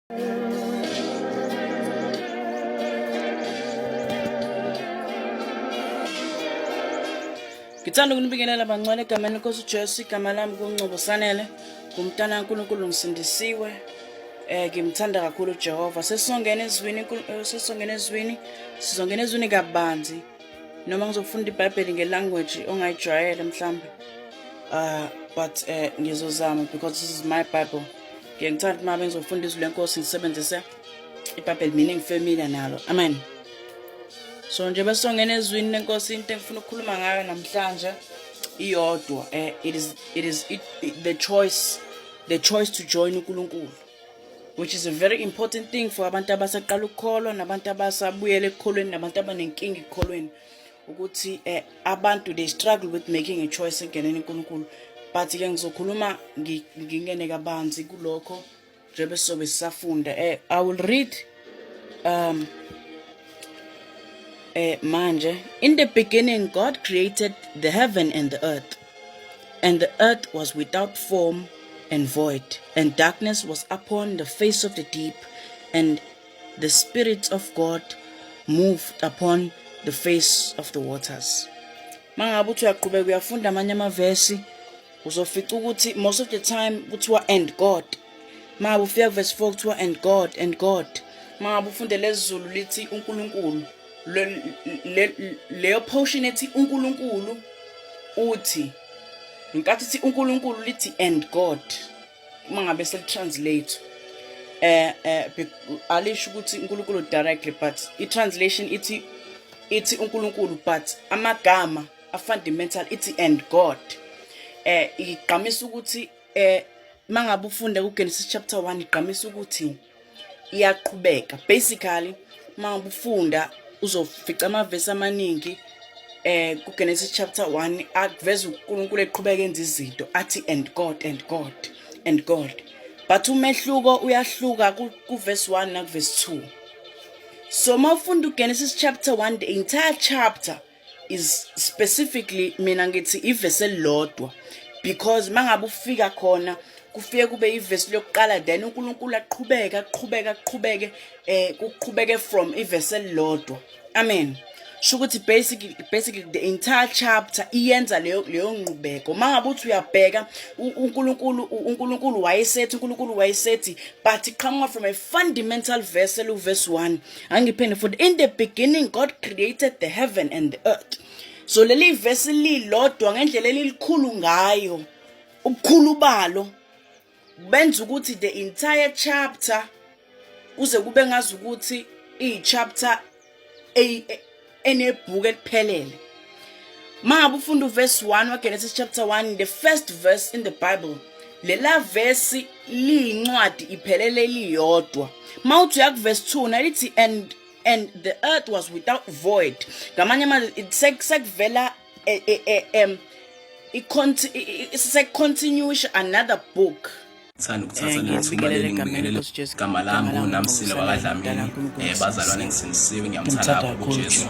Ngithanda ukunibingelela bangcwele egameni lenkosi uJesu. Igama lami kuNgcobo Sanele, ngumntana kaNkulunkulu, ngisindisiwe. Ngimthanda kakhulu uJehova. Sesizongena ezwini, sesizongena ezwini, sizongena ezwini kabanzi. Noma ngizofunda iBhayibheli ngelanguage ongayijwayele mhlambe. But ngizozama because this is my Bible. Ngiye ngithanda uma bengizofunda izwi lenkosi ngisebenzise iBhayibheli mina engifamiliar nalo. Amen. So nje besongena ezwini lenkosi, into engifuna ukukhuluma ngayo namhlanje iyodwa. It is the choice to join uNkulunkulu, which is a very important thing for abantu abasaqala ukukholwa nabantu abasabuyela ekukholweni nabantu abanenkinga ekukholweni, ukuthi abantu, they struggle with making a choice engeneni uNkulunkulu. But ke ngizokhuluma ngingene kabanzi kulokho njengoba sizobe sisafunda. I will read manje. In the beginning God created the heaven and the earth, and the earth was without form and void, and darkness was upon the face of the deep, and the Spirit of God moved upon the face of the waters. Mangabe uthi uyaqhubeka uyafunda amanye amavesi, uzofica ukuthi most of the time kuthiwa "and God". Mangabe ufika verse 4 kuthiwa "and God, and God". Mangabe ufunde lesiZulu lithi uNkulunkulu. Leyo portion ethi uNkulunkulu uthi, ngenkathi ithi uNkulunkulu lithi "and God", uma ngabe selitranslate alisho ukuthi uNkulunkulu directly, but i-translation ithi uNkulunkulu, but amagama a-fundamental ithi "and God". Igqamisa ukuthi mangabe ufunda kuGenesis chapter 1, igqamisa ukuthi iyaqhubeka. Basically, mangabe ufunda uzofica amavesi amaningi kuGenesis chapter 1 akuveza uNkulunkulu eqhubeka enza izinto, athi "and God, and God, and God". But umehluko uyahluka ku verse 1 na verse 2. So mawufunda uGenesis chapter 1, the entire chapter is specifically, mina ngithi ivesi elilodwa, because mangabe ufika khona kufike kube ivesi lokuqala, then uNkulunkulu aqhubeka, aqhubeka, aqhubeke, kuqhubeke from ivesi elilodwa. Amen. Sho ukuthi basically the entire chapter iyenza leyo nqubeko. Mangabe uthi uyabheka, uNkulunkulu wayesethi, uNkulunkulu wayesethi, but iqhamuka from a fundamental verse elu verse 1. Angiphinde futhi: in the beginning God created the heaven and the earth. So leli verse lilodwa, ngendlela elilikhulu ngayo, ubukhulu balo benza ukuthi the entire chapter kuze kube ngazi ukuthi i-chapter enebhuku eliphelele. Mangabe ufunda uverse 1 waGenesis chapter 1, the first verse in the Bible, lela verse liyincwadi iphelele liyodwa. Mawuthi uya kuverse 2, nalithi and the earth was without void. Ngamanye amazwi sekuvela sekucontinuation, another book. Thanda ukuthatha leli thuba leli ngibingelele. Igama lami nguNamsile wakaDlamini. Bazalwane, ngisindisiwe, ngiyamthanda kakhulu uJesu.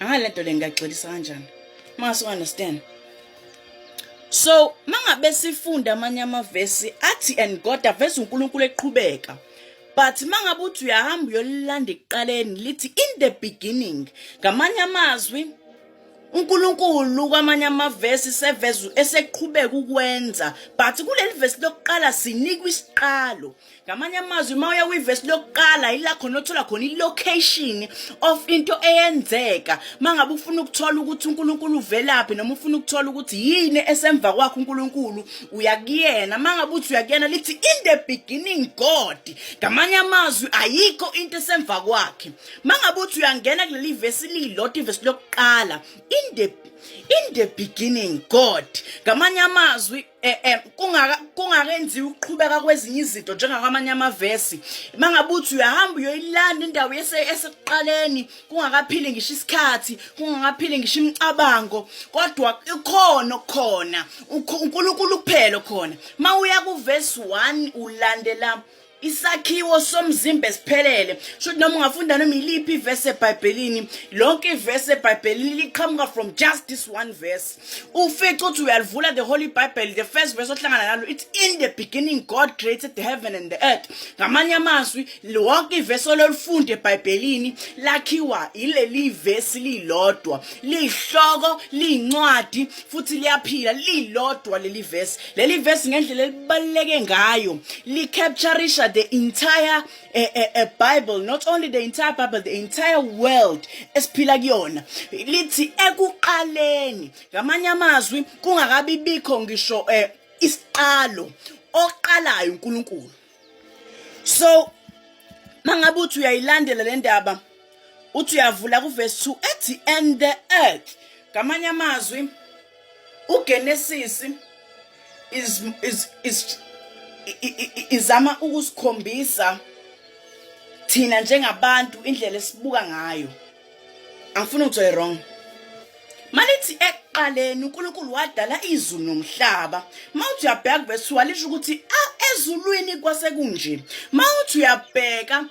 Ngale nto le ngiyagxilisa kanjani mase understand. So mangabe sifunda amanye amavesi athi "and God", aveza uNkulunkulu eqhubeka, but mangabe uthi uyahamba uyolanda ekuqaleni, lithi "in the beginning". Ngamanye amazwi, uNkulunkulu kwamanye amavesi seveze eseqhubeka ukwenza, but kuleli vesi lokuqala sinikwa isiqalo. Ngamanye amazwi, uma uya kwivesi lokuqala, ila khona othola khona i-location of into eyenzeka. Mangabe ufuna ukuthola ukuthi uNkulunkulu uvelaphi noma ufuna ukuthola ukuthi yini esemva kwakhe uNkulunkulu, uya kuyena. Mangabe uthi uya kuyena, lithi, "In the beginning God." Ngamanye amazwi, ayikho into esemva kwakhe. Mangabe uthi uyangena kuleli vesi lilodwa, ivesi lokuqala, in the beginning God, ngamanye amazwi kungakenziwa ukuqhubeka kwezinye izinto njengakwamanye amavesi. Mangabe uthi uyahamba uyoyilanda indawo yese esekuqaleni, kungakaphili ngisho isikhathi, kungakaphili ngisho imicabango, kodwa ikhona khona uNkulunkulu kuphela khona. Mawuya ku verse 1, ulandela isakhiwo somzimba esiphelele. Shuthi noma ungafunda noma iliphi ivesi eBhayibhelini, lonke ivesi eBhayibhelini liqhamuka from just this one verse. Ufice uthi uyalivula the Holy Bible, the first verse ohlangana nalo, it's "In the beginning God created the heaven and the earth." Ngamanye amazwi, lonke ivesi ololifunda eBhayibhelini lakhiwa ileli vesi lilodwa. Lihloko, liyincwadi, futhi liyaphila lilodwa leli vesi. Leli vesi, ngendlela elibaluleke ngayo, li-capturisha the entire Bible, not only the entire Bible, the entire world esiphila kuyona. Lithi ekuqaleni, ngamanye amazwi, kungakabi bikho ngisho isiqalo, oqalayo uNkulunkulu. So mangabe uthi uyayilandela le ndaba, uthi uyavula kuverse 2, ethi, "And the earth." Ngamanye amazwi, uGenesis is izama ukusikhombisa thina njengabantu indlela esibuka ngayo. Angifuni ukuthi wrong. Malithi ekuqaleni uNkulunkulu wadala izulu nomhlaba, mawuthi uyabheka verse 1, lisho ukuthi ezulwini kwase kunje. Mawuthi uyabheka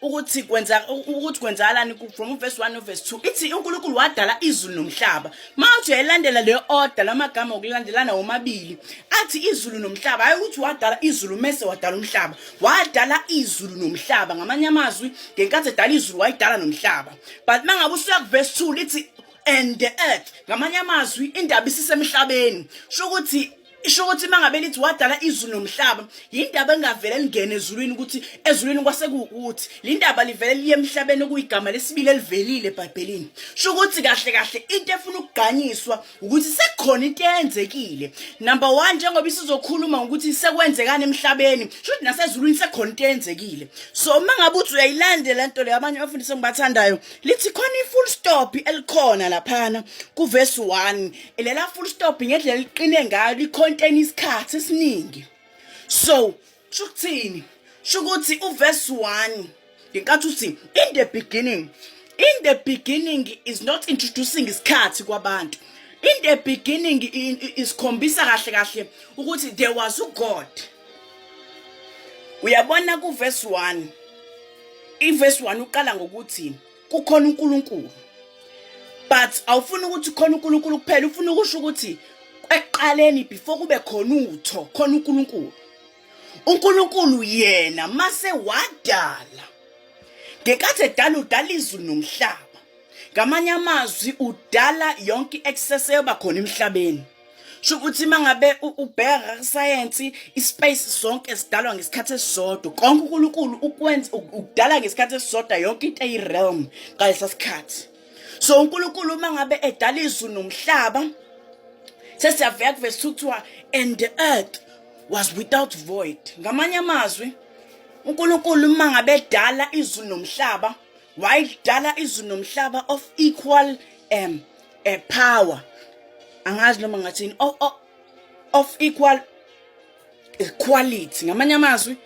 ukuthi kwenza ukuthi kwenzakalani from verse 1 no verse 2, ithi uNkulunkulu wadala izulu nomhlaba. Mawuthi uyayilandela le order lamagama okulandelana womabili, athi izulu nomhlaba, hayi ukuthi wadala izulu mese wadala umhlaba. Wadala izulu nomhlaba. Ngamanye amazwi, ngenkathi edala izulu, wayidala nomhlaba. But mangabe usuya ku verse 2, lithi, "And the earth." Ngamanye amazwi, indaba isisemhlabeni. Sho ukuthi mangabe lithi wadala izulu nomhlaba, yindaba engavele lingene ezulwini, ukuthi ezulwini kwase kuwukuthi lindaba livele liye emhlabeni, okuyigama lesibili elivelile eBhayibhelini. Sho ukuthi kahle kahle into efuna ukugqanyiswa ukuthi sekukhona into eyenzekile. Number 1, njengoba isizokhuluma ngokuthi sekwenzekani emhlabeni, sho ukuthi nasezulwini sekukhona into eyenzekile. So mangabe uthi uyayilandela into le, abanye abafundisi engibathandayo lithi khona i-full stop elikhona laphana kuverse 1. Lela full stop, ngendlela liqine ngayo, licontain isikhathi esiningi. So sho ukuthini? Sho ukuthi uverse 1, ngenkathi uthi "In the beginning", "in the beginning" is not introducing isikhathi kwabantu. "In the beginning" isikhombisa kahle kahle ukuthi there was a God. Uyabona kuverse 1, iverse 1 uqala ngokuthi kukhona uNkulunkulu, but awufuni ukuthi khona uNkulunkulu kuphela, ufuna ukusho ukuthi ekuqaleni, before kube khona utho, khona uNkulunkulu. uNkulunkulu yena mase wadala. Ngenkathi edala, udala izulu nomhlaba. Ngamanye amazwi, udala yonke i-access eyoba khona emhlabeni. Sho ukuthi mangabe ubheka kusayensi, ispace sonke sidalwa ngesikhathi esisodwa. Konke uNkulunkulu ukwenza, ukudala ngesikhathi esisodwa yonke into eyi-realm ngalesa sikhathi. So uNkulunkulu mangabe edala izulu nomhlaba, sesiyaveka kuverse 2, kuthiwa, "And the earth was without void." Ngamanye amazwi, uNkulunkulu mangabe edala izulu nomhlaba, wayidala izulu nomhlaba of equal power. Angazi noma ngathini, of equal quality. Ngamanye amazwi,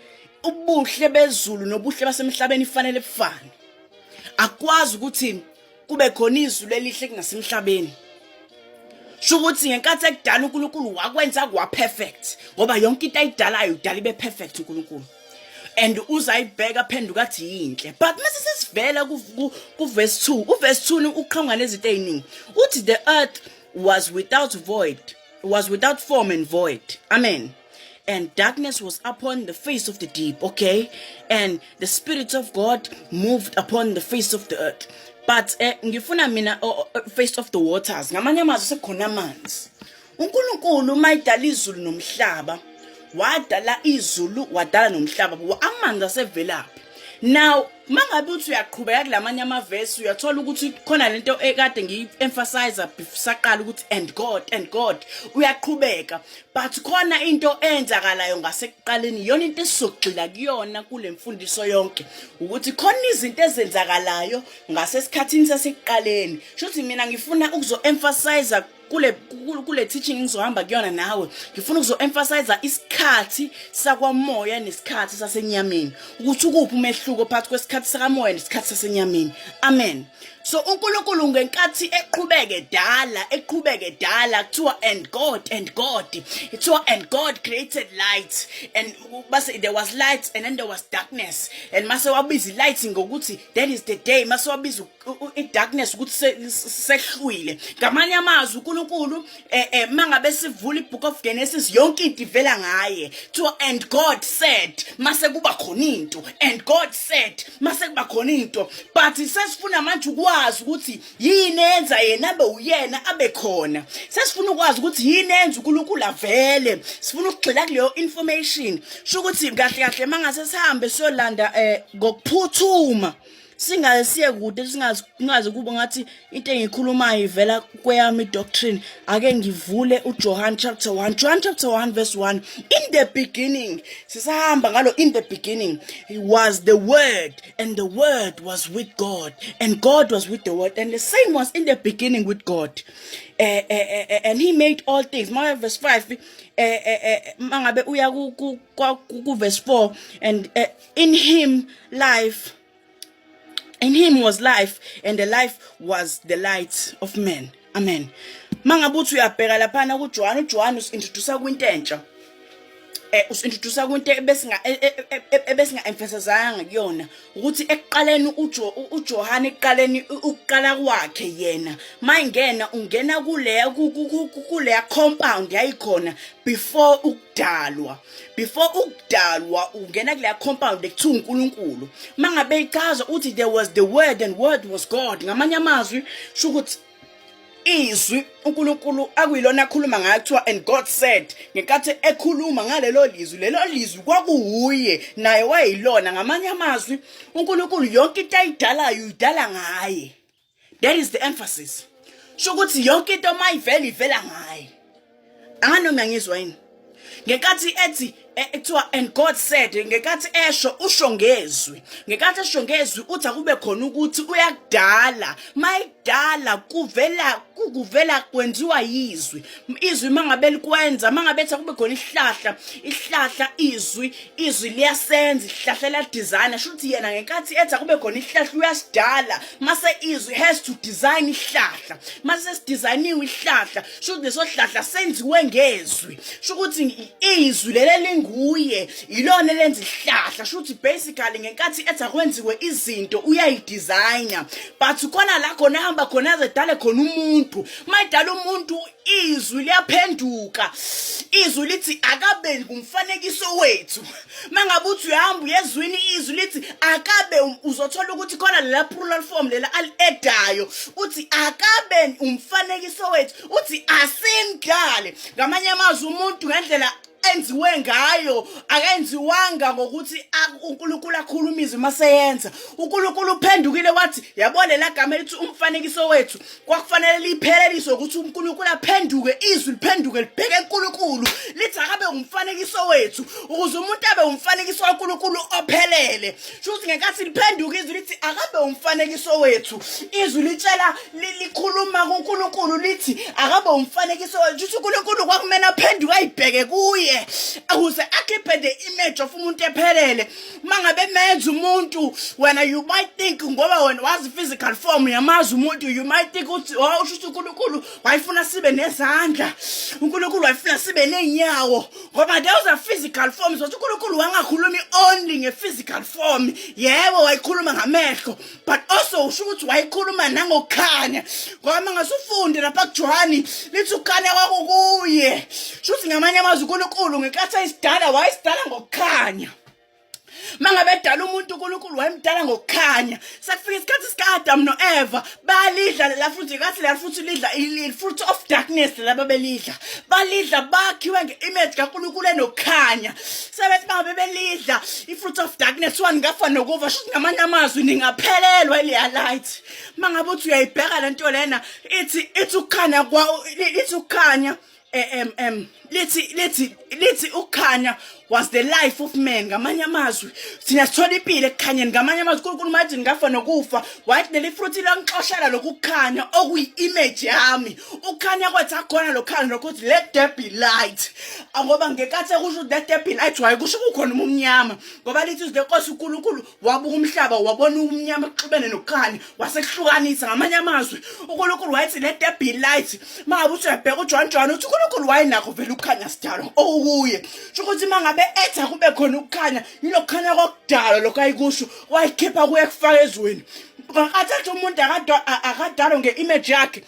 ubuhle bezulu nobuhle basemhlabeni ifanele bufane. Akwazi ukuthi kube khona izulu elihle kungasemhlabeni. Sho ukuthi ngenkathi ekudala uNkulunkulu, wakwenza kwa perfect, ngoba yonke into ayidalayo udala ibe perfect uNkulunkulu, and uzayibheka phenduka athi yinhle. But mase sesivela ku verse 2, u verse 2 uqhamuka nezinto eziningi. Uthi, "The earth was without void, was without form and void," amen, "and darkness was upon the face of the deep," okay, "and the Spirit of God moved upon the face of the earth." But ngifuna mina face of the waters, ngamanye amazwi sekukhona amanzi. UNkulunkulu uma edala izulu nomhlaba, wadala izulu, wadala nomhlaba, amanzi asevelaphi? Now mangabe uthi uyaqhubeka kulamanye amavesi, uyathola ukuthi khona lento ekade ngiyi-emphasize saqala ukuthi and God, and God uyaqhubeka, but khona into eyenzakalayo ngasekuqaleni, iyona into esizogxila kuyona kule mfundiso yonke, ukuthi khona izinto ezenzakalayo ngasesikhathini sasekuqaleni. Shuthi mina ngifuna ukuzo-emphasize kule teaching ngizohamba kuyona nawe, ngifuna ukuzo-emphasize isikhathi sakwamoya nesikhathi sasenyameni, ukuthi ukuphi umehluko phakathi kwesikhathi sakamoya nesikhathi sasenyameni. Amen. So uNkulunkulu ngenkathi eqhubeke dala, eqhubeke dala, kuthiwa and God, and God, kuthiwa and God created light, and base there was light and then there was darkness, and mase wabiza light ngokuthi that is the day, mase wabiza i-darkness ukuthi sehlwile. Ngamanye amazwi, uNkulunkulu mangabe sivula iBook of Genesis, yonke into ivela ngaye. Kuthiwa and God said, mase kuba khona into, and God said, mase kuba khona into. But sesifuna manje ukwazi ukuthi yini enza yena abe uyena, abe khona. Sesifuna ukwazi ukuthi yini enza uNkulunkulu avele. Sifuna ukugxila kuleyo information. Sho ukuthi kahle kahle mangase sihambe siyolanda ngokuphuthuma, singaze siye kude, singaze kube ngathi into engiyikhulumayo ivela kweyami doctrine. Ake ngivule uJohn chapter 1, John chapter 1 verse 1. In the beginning, sisahamba ngalo, in the beginning was the Word, and the Word was with God, and God was with the Word, and the same was in the beginning with God, and he made all things. Manje verse 5, mangabe uya ku verse 4, and in him life, in him was life, and the life was the light of men. Amen. Mangabe uthi uyabheka laphana kuJohn, uJohn usintroduce kwinto entsha, usintroduce kwinto ebesinga emphasizanga kuyona, ukuthi ekuqaleni uJohn, ekuqaleni, ukuqala kwakhe yena mayingena, ungena kuleya compound yayikhona before ukudalwa. Before ukudalwa, ungena kuleya compound ekuthiwa uNkulunkulu. Mangabe ichaza uthi there was the Word and Word was God. Ngamanye amazwi, sho ukuthi izwi uNkulunkulu akuyilona akhuluma ngayo, kuthiwa and God said, ngenkathi ekhuluma ngalelo lizwi, lelo lizwi kwakuwuye naye, wayilona. Ngamanye amazwi, uNkulunkulu yonke into ayidalayo uyidala ngaye. That is the emphasis. Sho ukuthi yonke into mayivela, ivela ngaye. Anganoma ngizwa yini ngenkathi ethi kuthiwa and God said, ngenkathi esho, usho ngezwi. Ngenkathi esho ngezwi, uthi akube khona ukuthi uyakudala. Mayidala kuvela kwenziwa yizwi. Izwi mangabe likwenza, mangabe ethi akube khona isihlahla, isihlahla izwi liyasenza isihlahla, la design. Shuthi yena ngenkathi ethi akube khona isihlahla, uyasidala, mase izwi has to design isihlahla. Mase sidesigniwe isihlahla, shuthi leso sihlahla senziwe ngezwi. Sho ukuthi izwi lele linguye, ilona elenza isihlahla. Shuthi basically ngenkathi ethi akwenziwe izinto, uyayidesigner, but khona la khona ehamba khona azedale khona umuntu. Mayidala umuntu, izwi liyaphenduka, izwi lithi akabe ngumfanekiso wethu. Mangabe uthi uyahamba uyezwini, izwi lithi akabe uzothola ukuthi khona lela plural form lela ali-edayo, uthi akabe umfanekiso wethu, uthi asimdale. Ngamanye amazwi, umuntu ngendlela enziwe ngayo akenziwanga ngokuthi uNkulunkulu akhuluma izwi maseyenza. UNkulunkulu uphendukile wathi, yabo lela gama elithi umfanekiso wethu, kwakufanele lipheleliswe ukuthi uNkulunkulu aphenduke, izwi liphenduke libheke uNkulunkulu, lithi akabe umfanekiso wethu, ukuze umuntu abe umfanekiso kaNkulunkulu ophelele. Shuthi ngenkathi liphenduka izwi lithi akabe umfanekiso wethu, izwi litshela likhuluma kuNkulunkulu lithi akabe umfanekiso wethu. Shuthi uNkulunkulu kwakumele aphenduke ayibheke kuye ukuze akhiphe the image of umuntu ephelele. Mangabe menza umuntu, wena you might think, ngoba wena wazi physical form, uyamazi umuntu, you might think ukuthi oh, usho ukuthi uNkulunkulu wayefuna sibe nezandla, uNkulunkulu wayefuna sibe nezinyawo, ngoba those are physical forms. Wathi uNkulunkulu wangakhulumi only nge-physical form. Yebo, wayikhuluma ngamehlo, but also usho ukuthi wayikhuluma nangokukhanya, ngoba mangasufunde lapha kuJohani lithi ukukhanya kwakukuye. Sho ukuthi ngamanye amazwi, uNkulunkulu ngenkathi ayisidala, wayesidala ngokukhanya. Mangabe edala umuntu uNkulunkulu wayemdala ngokukhanya. Sekufika isikhathi sika-Adam no-Eva, balidla lela fruit, kathi lela fruit lidla i-fruit of darkness laba belidla. Balidla bakhiwe nge-image kaNkulunkulu enokukhanya. Sebethi mangabe belidla i-fruit of darkness one ngafa nokuva, shuthi ngamanye amazwi ningaphelelwa ileya light. Mangabe uthi uyayibheka lento lena ithi ukukhanya kwa ithi ukukhanya lithi ukukhanya was the life of man. Ngamanye amazwi thina sithola impilo ekukhanyeni. Ngamanye amazwi uNkulunkulu mathi ngafa nokufa wathi leli fruit langixoshela lokukhanya okuyi-image yami. Ukukhanya kwethu akukhona lokhanya lokuthi let there be light, ngoba ngenkathi ekusho ukuthi let there be light wayekusho kukhona umnyama, ngoba lithi izwi lenkosi uNkulunkulu wabuka umhlaba wabona umnyama kuxubene nokukhanya wasekuhlukanisa. Ngamanye amazwi uNkulunkulu wayethi let there be light. Mangabe uthi uyabheka uJohn John uthi uNkulunkulu wayenakho vele ukukhanya sidalo okukuye, sho ukuthi mangabe etha kube khona ukukhanya, yilokukhanya kokudala lokho ayikusho wayikhipha kuye kufaka ezweni. Ngenkathi ethi umuntu akadalwa nge-image yakhe,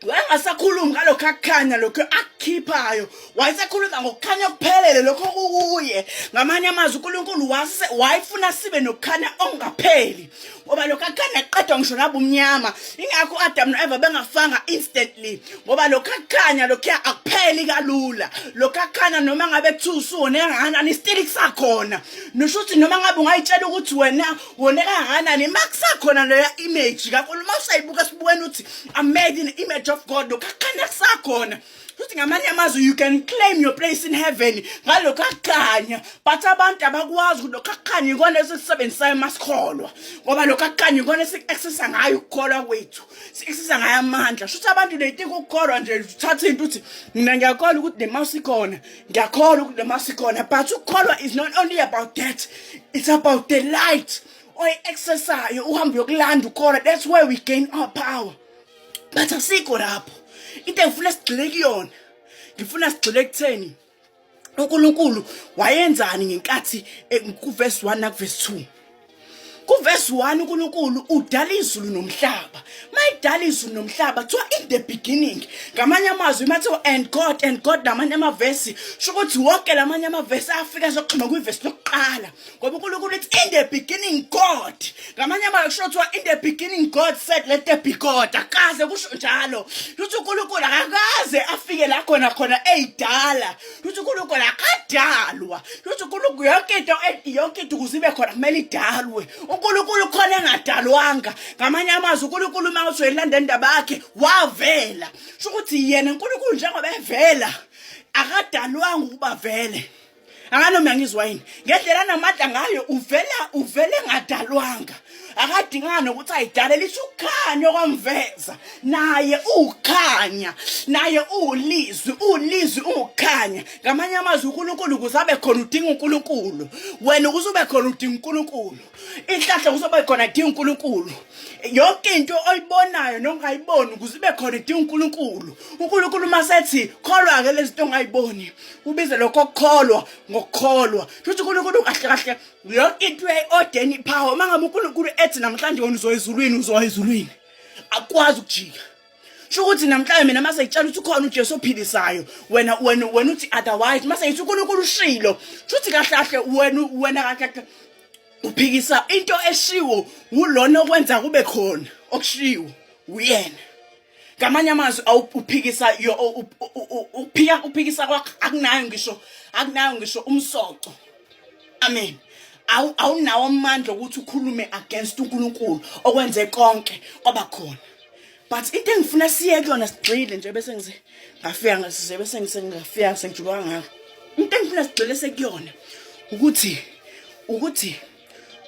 wayengasakhulumi ngalokho akukhanya lokho akukhiphayo, wayesekhuluma ngokukhanya okuphelele lokho okukuye. Ngamanye amazwi uNkulunkulu wayefuna sibe nokukhanya okungapheli, ngoba lokho akukhanya kuqedwa ngisho nabumnyama. Ingakho u-Adam no-Eva bengafanga instantly, ngoba lokho akukhanya lokhuya akupheli kalula. Lokho akukhanya noma ngabe kuthiwa usuwone kangakanani still kusakhona. Nisho ukuthi noma ngabe ungayitshela ukuthi wena wone kangakanani, ma kusakhona leya image kaNkulunkulu. Uma usayibuka esibukweni uthi I'm made in the image of God, lokho akukhanya kusakhona. Futhi ngamanye amazwi you can claim your place in heaven ngalokho akukhanya, but abantu abakwazi ukuthi lokho akukhanya ikona esikusebenzisayo masikholwa, ngoba lokho akukhanya ikona esiku-accessa ngayo ukukholwa kwethu, si-accessa ngayo amandla. Shuthi abantu they think ukukholwa nje uthatha into uthi mina ngiyakholwa ukuthi le mouse ikhona, ngiyakholwa ukuthi le mouse ikhona, but ukukholwa is not only about that, it's about the light oyi-accessayo uhambe uyokulanda ukholwa. That's where we gain our power, but asikho lapho. Into engifuna sigxile kuyona, ngifuna sigxile ekutheni uNkulunkulu wayenzani ngenkathi kuverse 1 nakuverse 2. Kuverse 1 uNkulunkulu udala izulu nomhlaba. Mayidala izulu nomhlaba kuthiwa in the beginning. Ngamanye amazwi mathiwa and God and God namanye amavesi, sho ukuthi wonke lamanye amavesi afika azoxhuma kwivesi lokuqala, ngoba uNkulunkulu ithi in the beginning God. Ngamanye amazwi kusho kuthiwa in the beginning God said let there be God. Akaze kusho njalo ukuthi uNkulunkulu akakaze afike la khona khona eyidala, ukuthi uNkulunkulu akadalwa, ukuthi uNkulunkulu yonke into ukuze ibe khona kumele idalwe. uNkulunkulu khona engadalwanga. Ngamanye amazwi uNkulunkulu uma uthi uyilanda indaba yakhe wavela, sho ukuthi yena uNkulunkulu njengoba evela akadalwanga ukuba vele. Anganoma ngizwa yini ngendlela anamandla ngayo, uvela uvele engadalwanga, akadinganga nokuthi ayidale. Lithi ukukhanya okwamveza naye ukhanya, naye ulizwi, ulizwi ungukukhanya. Ngamanye amazwi uNkulunkulu ukuze abe khona udinga uNkulunkulu, wena ukuze ube khona udinga uNkulunkulu, inhlahla ukuze ube khona idinga uNkulunkulu, yonke into oyibonayo nongayiboni ukuze ibe khona idinga uNkulunkulu. uNkulunkulu masethi kholwa ke lezi zinto ongayiboni, ubize lokho okukholwa ngokukholwa, futhi uNkulunkulu kahle kahle yonke into uyayi-ordain ipower. Uma ngabe uNkulunkulu ethi namhlanje wena uzoya ezulwini, uzoya ezulwini, akwazi ukujika. Sho ukuthi namhlanje mina mase ngitshela ukuthi ukhona uJesu ophilisayo, wena uthi otherwise. Mase ngithi uNkulunkulu ushilo, shuthi kahle kahle wena kahle kahle uphikisa into eshiwo ulona okwenza kube khona okushiwo uyena. Ngamanye amazwi uphikisa uphika uphikisa kwakho akunayo ngisho umsoco. Amen. Awunawo amandla ukuthi ukhulume against uNkulunkulu okwenze konke kwaba khona. But into engifuna siye kuyona, sigxile nje bese ngize ngafika ngasize bese ngifika sengijuluka ngakho, into engifuna sigxile sekuyona ukuthi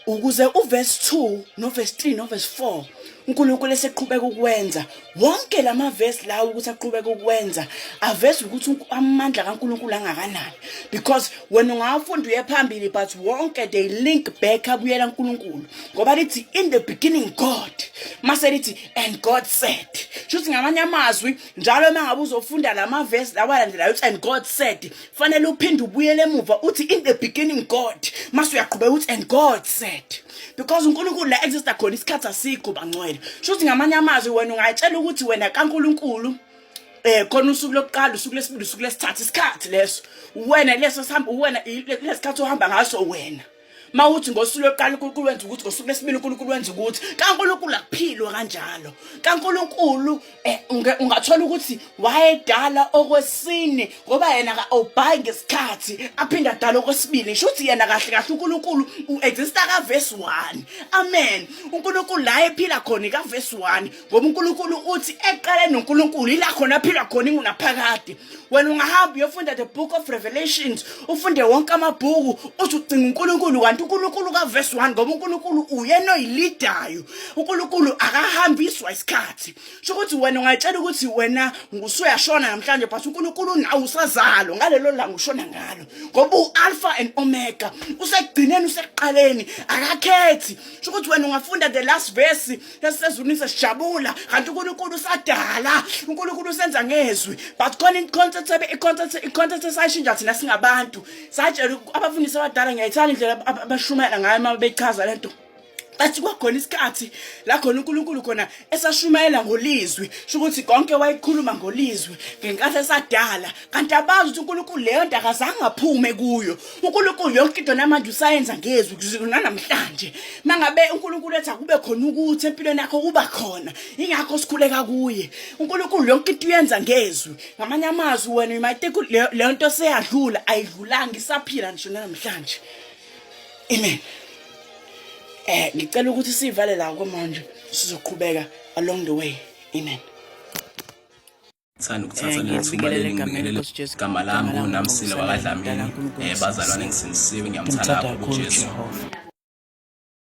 ukuze uverse 2 noverse 3 noverse 4 uNkulunkulu eseqhubeka ukwenza wonke lamavesi lawo ukuthi aqhubeke ukwenza aveza ukuthi amandla kaNkulunkulu angakanani, because wena ungawafunda uye phambili, but wonke they link back abuyela uNkulunkulu, ngoba lithi in the beginning God, mase lithi and God said. Shuthi ngamanye amazwi njalo uma ngabe uzofunda lamavesi lawa alandelayo uthi and God said, fanele uphinde ubuyele emuva uthi in the beginning God, mase uyaqhubeka uthi and God said, because uNkulunkulu la exista khona isikhathi asikho, bangcwele. Shuthi ngamanye amazwi wena ungayitshela ukuthi wena kaNkulunkulu khona usuku lokuqala, usuku lesibili, usuku lesithathu, isikhathi leso wena leso sihamba wena lesikhathi ohamba ngaso wena. Mawuthi ngosuku lokuqala uNkulunkulu wenza ukuthi, ngosuku lesibili uNkulunkulu wenza ukuthi, kaNkulunkulu akuphilwa kanjalo. KaNkulunkulu eh, ungathola ukuthi wayedala okwesine ngoba yena ka-obhayi ngesikhathi aphinde adala okwesibili. Ngisho ukuthi yena kahle kahle uNkulunkulu u-exista kavesi 1. Amen. UNkulunkulu la ephila khona kavesi 1 ngoba uNkulunkulu uthi ekuqaleni uNkulunkulu ila khona aphila khona ingunaphakade. Wena ungahamba uyofunda the book of Revelations, ufunde wonke amabhuku, uthi ucinga uNkulunkulu kanti uNkulunkulu kaverse 1 ngoba uNkulunkulu uyena oyilidayo. uNkulunkulu akahambiswa isikhathi. Sho ukuthi wena ungayitshela ukuthi wena usuyashona namhlanje but uNkulunkulu nawe usazalwa ngalelo langa ushona ngalo. Ngoba u-Alpha and Omega usekugcineni usekuqaleni akakhethi. Sho ukuthi wena ungafunda the last verse esezulwini sesijabula kanti uNkulunkulu usadala uNkulunkulu usenza ngezwi but khona i-concept i-concept i-concept esayishintsha thina singabantu satshela abafundisi abadala ngiyayithanda indlela abashumayela ngayo uma bechaza lento bathi kwakhona isikhathi la khona uNkulunkulu khona esashumayela ngolizwi sho ukuthi konke wayekhuluma ngolizwi ngenkathi esadala kanti abazi ukuthi uNkulunkulu leyo nto akazange aphume kuyo uNkulunkulu yonke into namanje usayenza ngezwi kuze nanamhlanje mangabe uNkulunkulu ethi akube khona ukuthi empilweni yakho kuba khona ingakho sikhuleka kuye uNkulunkulu yonke into uyenza ngezwi ngamanye amazwi wena you might think leyo nto seyadlula ayidlulanga isaphila ngisho namhlanje amen. Ngicela ukuthi sivale la kwamanje sizoqhubeka along the way. Amen. Ngithanda ukuthatha leli thuba leli ngibingelele igama lami nguNamsila wakaDlamini. Bazalwane ngisindisiwe ngiyamthanda kakhulu uJesu.